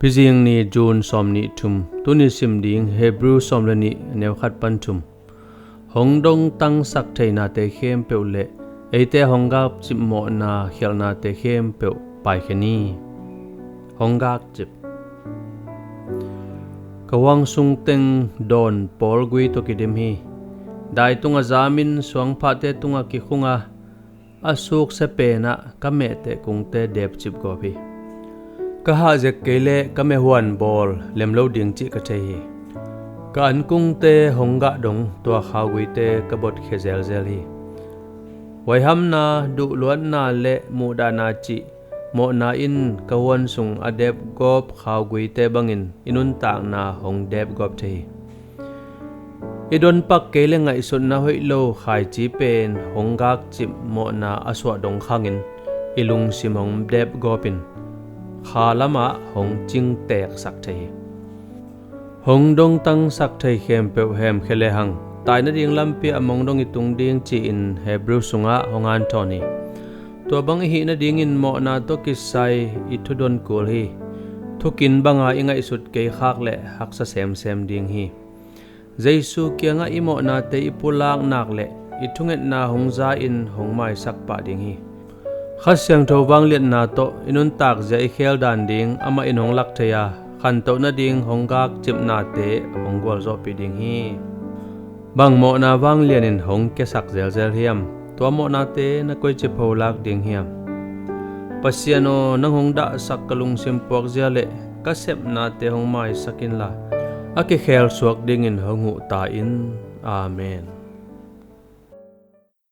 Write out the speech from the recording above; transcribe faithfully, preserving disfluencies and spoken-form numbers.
Phizing ni, June sawm nih thum. Tuni sim ding Hebrew sawm le nih, neu khat pan thum. Hong dongtangsak thei nate khempeuh le eite hong gakcip mawhna khialhnate khempeuh paikhia ni. Hong gakcip. Ka huang sung teng dawn pawl gui tawh kidim hi. Dai tungah zamin suangphahte tungah kikhung a, a suksia penah ka mehteh kungte depcip gawp hi. Ka hah zek kei leh ka mehuan bawl lem lo ding cih ka thei hi. Ka ankungte hong gah dong tua khauguite ka botkhia zelzel hi. Huaihamna, duhluatna le muhdahna cih mawhna in ka huan sung a depgawp khauguite bangin i nuntakna hong depgawp thei hi. I donpak kei le ngaihsutna hoih lo khaici pen hong gakcip mawhna a suah dong khangin i lungsim hong depgawp in kha lamah hong cingteksak thei hi. Hong dongtangsak thei khempeuh hemkhia lehang, tai nading lampi ah mong dong i tung ding ci-in Hebrew sungah hong hanthawn hi. Tua bang i hih nadingin mawhna tawh kisai i thudon kul hi. Thukin banga i ngaihsut kei khak leh haksa semsem ding hi. Jesu kiangah i mawhnate i pulak nak leh i thungetna hong za-in hong maisak pah ding hi. Kha Siangtho vangliatna tawh i nuntakzia i kheldan ding amah in hong lak thei a, khantoh nading hong gakcipnate hong gualzawhpih ding hi. Bang mawhna vanglian in hong kiasak zelzel hiam? Tua mawhnate na koici pholak ding hiam? Pasian aw, nang hong dahsak ka lungsim puakzia le ka sepnate hong maisak inla, a kikhelsuak dingin hong huh ta in. Amen.